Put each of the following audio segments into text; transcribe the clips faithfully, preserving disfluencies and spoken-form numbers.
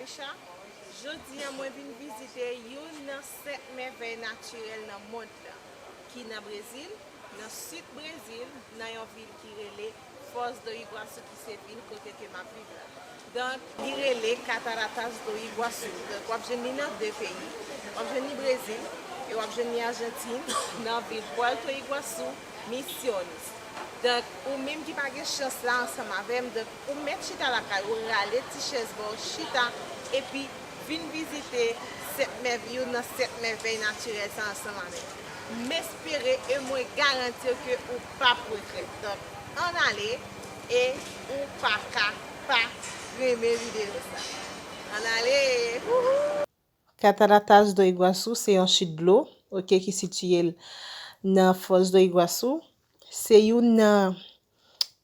Cha, jodi a mwen vin vizite youn nan sèt mèvèy natirèl nan mond lan, ki nan Brezil, nan sid Brezil, nan yon vil ki rele Foz do Iguaçu, ki se vil kote ke m ap viv la. Donk, li rele Cataratas do Iguaçu. Donk, w ap jwenn li nan de peyi. W ap jwenn li Brezil e w ap jwenn li Ajantin, nan vil Puerto Iguaçu, Misiones. Donk, ou menm ki pa gen chans la ansanm avè m, donk, ou mèt chita lakay ou, rale ti chèz ba w chita, epi vin vizite sèt mèv-, youn nan sèt mèvèy natirèl sa ansanm avè m. M espere e mwen garanti w ke ou p ap regrèt. Donk, ann ale e ou pa ka pa renmen videyo sa. Ann ale! Wouhou! Cataratas do Iguaçu se yon chit dlo, oke, ki sitiye l nan Foz do Iguaçu. Se youn nan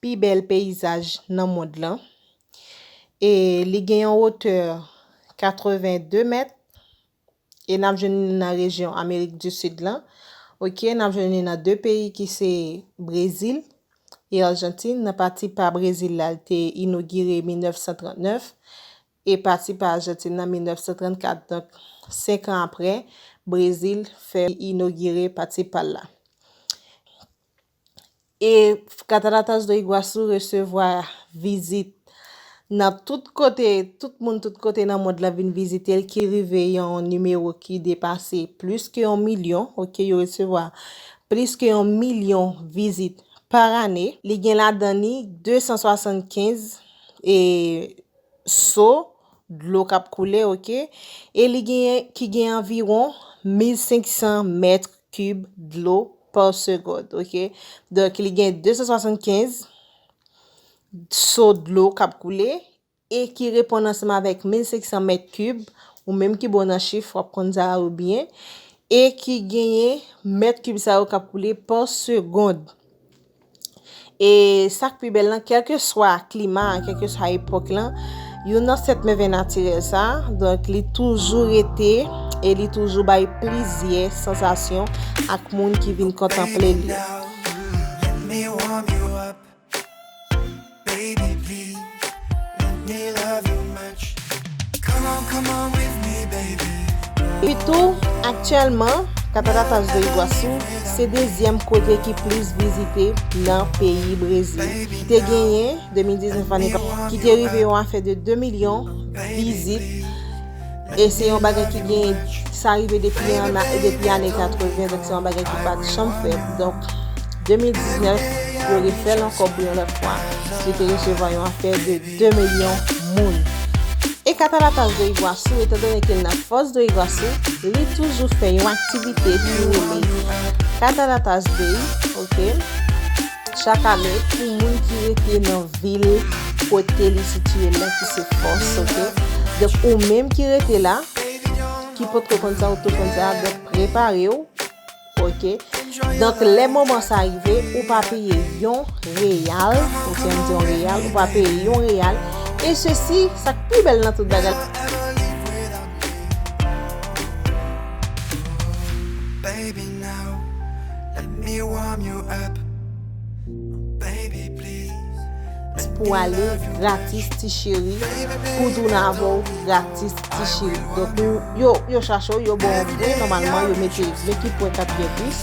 pi bèl peyizaj nan mond lan. E li gen yon wotè katreven de mèt. E n ap jwenn li nan rejyon Amerik di Sid lan. Oke, n ap jwenn li nan de peyi ki se Brezil e Ajantin. Nan pati pa Brezil la, li te inogire mil nèf san trant nèf e pati pa Ajantin nan mil nèf san trant kat. Donk, senk an apre, Brezil fè inogire pati pa l la. E Cataratas do Iguaçu resevwa vizit nan tout kote, tout moun tout kote nan mond lan vin vizite l, ki rive yon nimewo ki depase plis ke yon milyon, oke, yo resevwa plis ke yon milyon vizit pa ane. Li gen ladan li de san swasannkenz e so dlo k ap koule, oke? E li genyen, ki gen anviwon mil senk san mèt kib dlo pa segonn, oke? Donk, li gen de san swasannkenz so dlo k ap koule e ki reponn ansanm avèk mil senk san mèt kib, ou menm ki bon nan chif, w ap konn sa yo byen, e ki genyen mèt kib sa yo k ap koule pa segonn. E sa k pi bèl lan, kèlkeswa klima a, kèlkeswa epòk lan, youn nan sèt mèvèy natirèl sa, donk, li toujou rete e li toujou bay plizyè sansasyon ak moun ki vin kontanple li. Let me warm you up. Baby, please, let me love you much. Come on, come on with me, baby. Epi tou, aktyèlman, Cataratas do Iguaçu se dezyèm kote ki plis vizite nan peyi Brezil. Ki te genyen, de mil diznèf ane pa, ki te rive yon afè de de milyon vizit. E se yon bagay ki gen, sa rive depi an, depi ane katreven, donk se yon bagay ki pa t janm fèt. Donk, de mil diznèf, yo refè l ankò pou yon lòt fwa. Li te resevwa yon afè de de milyon moun. E Cataratas do Iguaçu, etandone ke l nan Foz do Iguaçu, li toujou fè yon aktivite ki rele Cataratas Day, oke? Chak ane, pou moun ki rete nan vil kote li sitiye la, ki se Foz, oke? Donk, ou menm ki rete la, ki potko konn sa, ou tou konn sa, donk, prepare w, oke? Donk, lè moman sa rive, ou pa peye yon reyal, oke, m di yon reyal, ou pa peye yon reyal, e sesi, sa k pi bèl nan tout bagay. Baby, now, let me warm you up. Baby, please, let pou ale gratis, ti cheri, pou tounen avè w gratis, ti cheri. Donk, ou, yo, yo chache w, yo ba w yon pwen, nòmalman, yo mete men ki pwen k ap gen bis.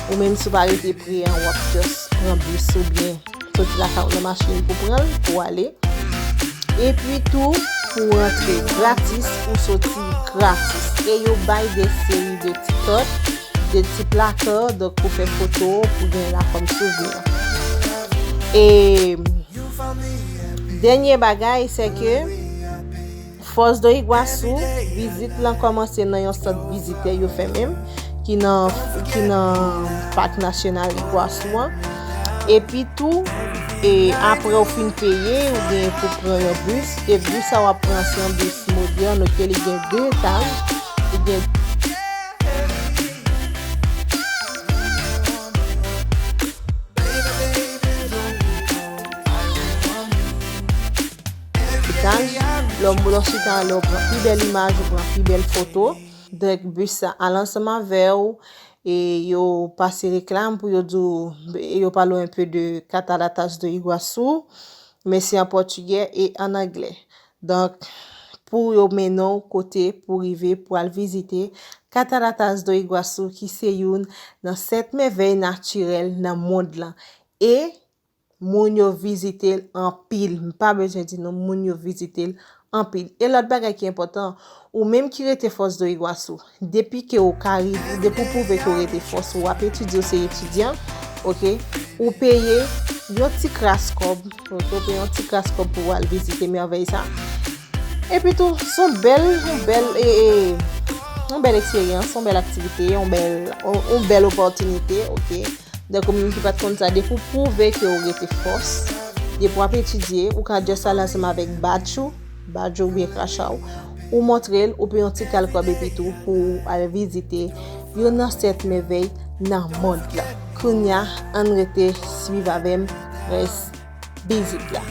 Ou menm, si w pa rete pre an, w ap just pran bis oubyen soti lakay ou nan machin pou pran l, pou ale. Epi tou, pou rantre gratis, pou soti gratis. E yo bay de seri de ti kòd, de ti plaka, donk pou fè foto, pou gen la kòm souvni. E dènye bagay, se ke Foz do Iguaçu, vizit lan kòmanse nan yon sant vizitè yo fèmen, ki nan, ki nan Pak Nasyonal Iguaçu an. Epi tou, e apre w fin peye, ou gen pou pran yon bis. E bis sa w ap pran, se yon bis modèn, oke, li gen de etaj. Li gen etaj. Lè w, lè w chita, lè w pran pi bèl imaj, ou pran pi bèl foto. Donk, bis sa al ansanm avè w, e yo pase reklam pou yo di w, e yo pale w enpe de Cataratas do Iguaçu, men se an pòtigè e an anglè. Donk, pou yo mennen w kote pou rive pou al vizite Cataratas do Iguaçu, ki se youn nan sèt mèvèy natirèl nan mond lan. E moun yo vizite l anpil. M pa bezwen di nou, moun yo vizite l anpil. E lòt bagay ki enpòtan, ou menm ki rete Foz do Iguaçu, depi ke ou ka rive, depi ou pwouve ke ou rete Foz, ou ap etidye, ou se etidyan, oke, ou peye yon ti kras kòb, oke, ou peye yon ti kras kòb pou w al vizite mèvèy sa. Epi tou, se yon bèl, yon bèl, e, e, yon bèl eksperyans, yon bèl aktivite, yon bèl, yon, yon bèl opòtinite, oke. Donk, ou menm ki pa t konn sa, depi w pwouve ke w rete Foz, depi w ap etidye, ou ka just al ansanm avèk badj ou, badj ou oubyen kracha w, ou montre l, ou peye yon ti kal kòb epi tou pou w al vizite youn nan sèt mèvèy nan mond lan. Kounye a, ann rete swiv avè m rès vizit la.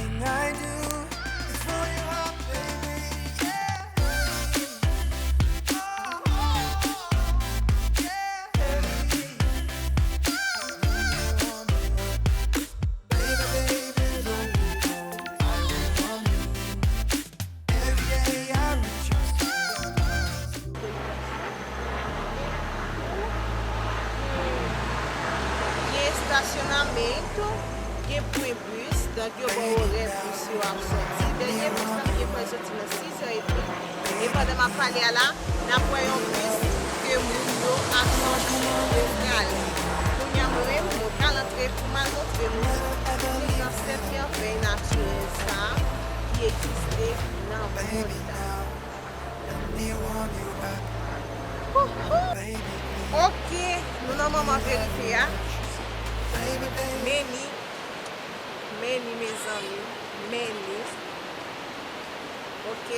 Gen estasyonamentu, gen pwen bis, donk yo ba w orè bis yo ap sòti. Dènye bis la, yo fè l soti nan sis è epi. E pandan m ap pale a la, n ap wè yon bis ke moun yo ap sòti pou yo prale. Kounye a, mwen menm, mwen pral antre pou m al montre nou youn nan sèt mèvèy natirèl sa a ki egziste nan mond la. Ok, nou nan moman verite a. Men li, men li, mezanmi, men li. Ok.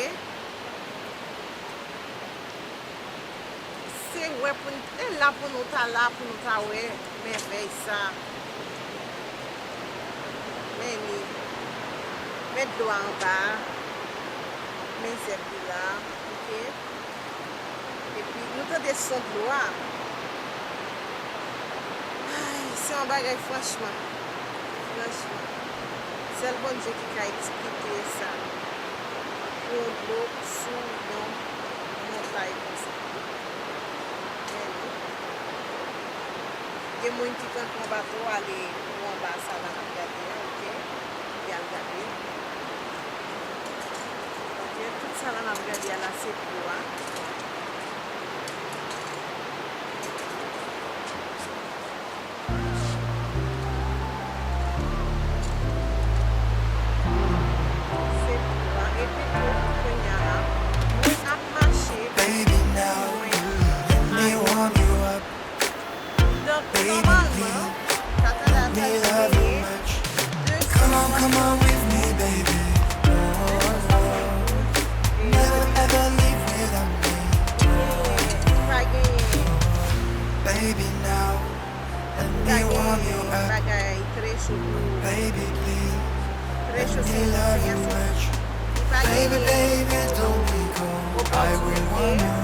Se wè pou n, e la pou nou ta la, pou nou ta wè mèvèy sa. Men li. Men dlo a anba a. Men zèb li la. Ok. Epi, nou tande son dlo a. Ay, se yon bagay, franchman. Franchman. Sèl Bondye ki ka eksplike sa. Pou yon dlo sou yon montay konsa. Men li. Gen moun ki pran, pran bato ale pou anba sa la n ap gade a, ok? Pou y al gade. Ok, tout sa la n ap gade a la, se dlo a. Se dlo a. Epi tou, kounye a, mwen ap mache. Baby, now, let me warm you up. Donk, nòmalman, Cataratas genyen de sans. Come on, come on with me, baby. De sans. E pa genyen Baby, now, let me warm you up. Bagay trè cho pou, trè cho, se yon eksperyans. Baby, baby, don't be cold. I will warm you.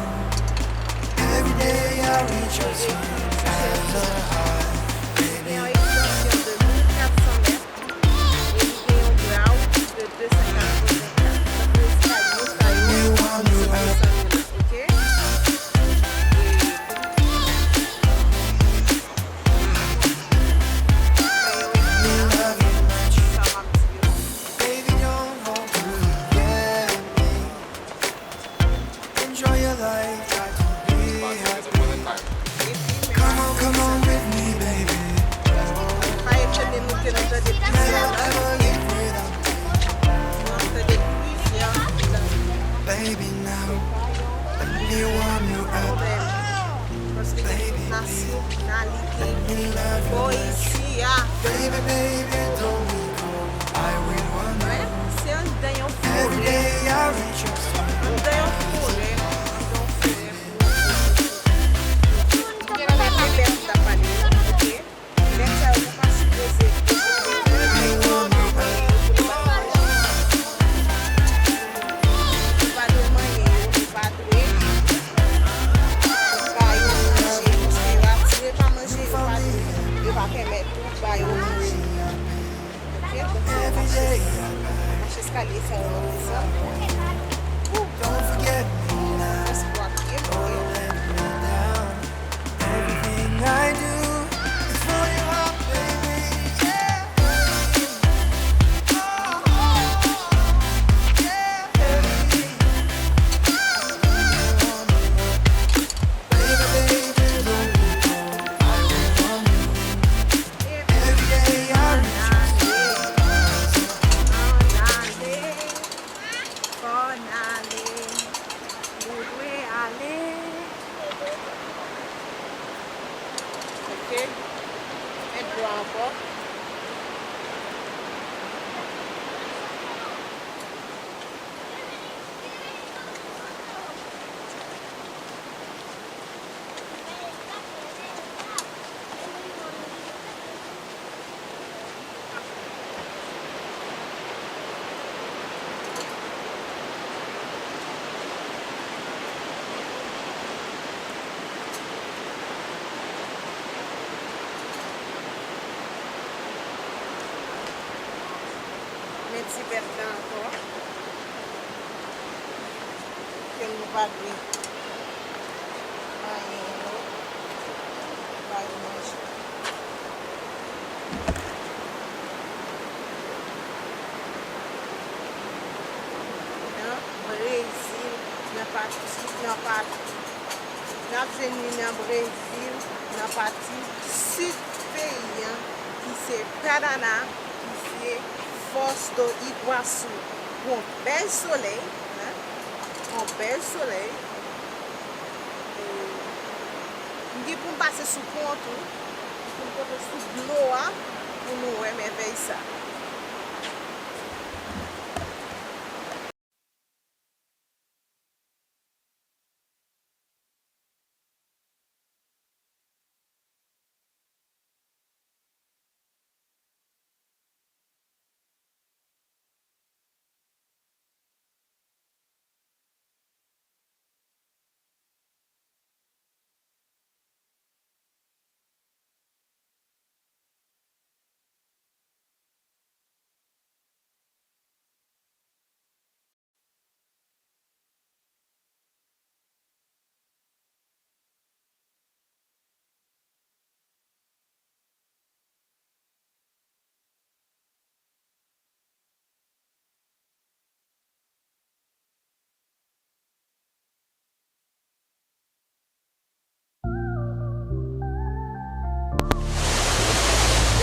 Every day I reach your skin as a high. Baby. Se yon ekstansyon de mil kat san mèt. E li gen yon ground de de san katrevenkat. Donk, eskalye sa yo, se desann yo la, ok? E, fè yo eksperyans sa m ap di yo. Enjoy your life, try to be happy. Come on, come on with me, baby. Pa etone nou ke nou tande plizyè lang. Nou ap tande plizyè lang. Baby, now, let me warm you up. Pwoblèm. Paske gen tout nasyonalite bò isi a. Baby, baby, don't be cold. I will warm you. Wè, se anndan yon forè. Every day I reach your side. Anndan yon forè, anndan yon forè. Ou gen lè de bèt m t ap pale yo, ok? Bèt sa yo, nou pa sipoze. Nou pa dwe manyen yo, nou pa dwe ba yo manje, paske yo atire pa manje, yo pa dwe, yo pa pèmèt ou ba yo manje. Ok, donk se yon mach, mach eskalye sa yo ap desann. Wouw! Ankò. Men ti bèt la ankò. Ke nou pa dwe manyen yo, ba yo manje. Nan Brezil, nan pati, nan pati, n ap jwenn li nan Brezil, nan pati sid peyi a, ki se Paraná, ki se Foz do Iguaçu. Yon bèl solèy, hein? Yon bèl solèy. E, m gen pou m pase sou pon an tou, pou m pote sou dlo a, pou nou wè mèvèy sa.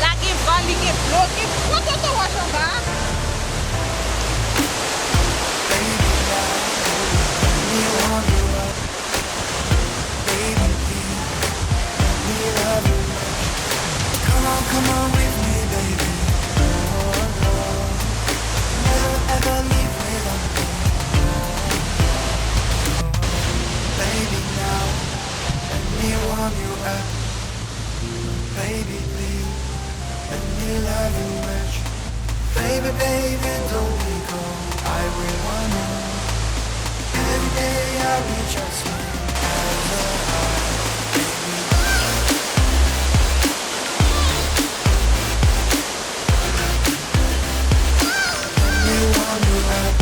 La gen van, li gen dlo, gen gwo toto wòch anba. Baby, now, me want you up. Baby, please, let me love you much. Come on, come on with me, baby. Oh, oh. Never ever leave without me. Baby, now, let me warm you up. Baby, please, let me love you much. Baby, baby, don't be cold. I will want you. Every day I'll be just you as a heart. Let me warm you up.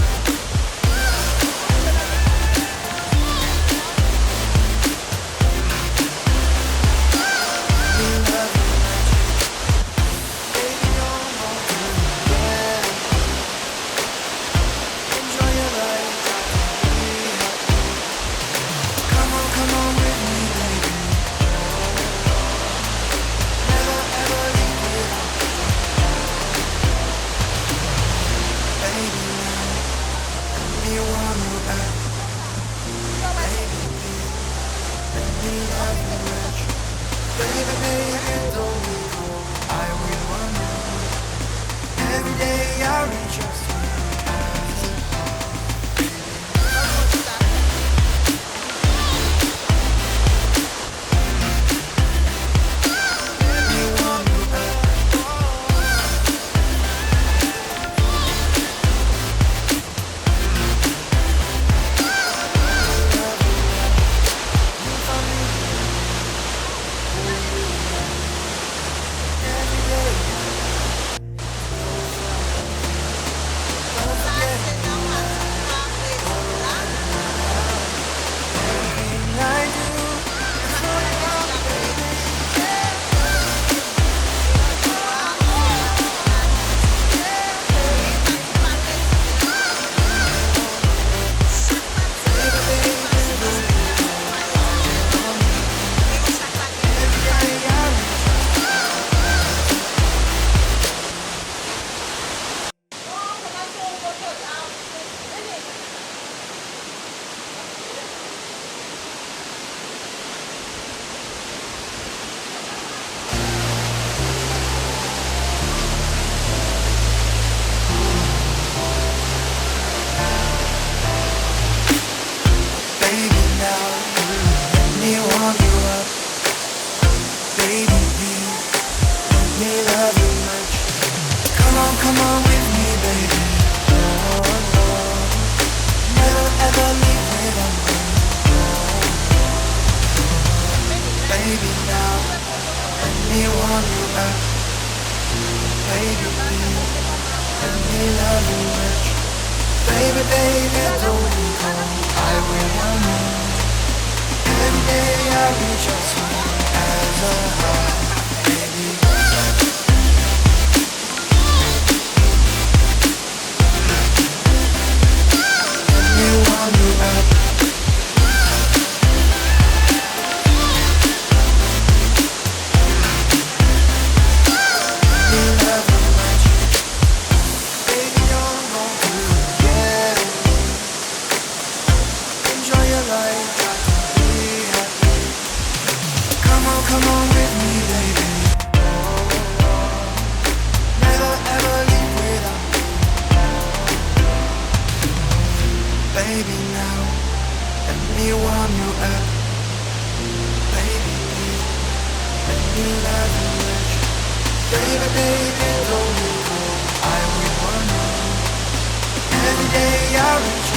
Baby, now, let me warm you up. Baby, please, let me love you much. Baby, baby, don't be cold. I will warm you. Every day I reach out to you as a hug. Baby, let me warm you up. Let me love you much. Baby, I'm gon' do it, yeah. Enjoy your life, got to be happy. Come on, come on with me, baby. Never ever leave without me. Baby, now, let me warm you up. Baby, please, let me love you much. Baby, baby, don't be cold. I will warm you. Every day I reach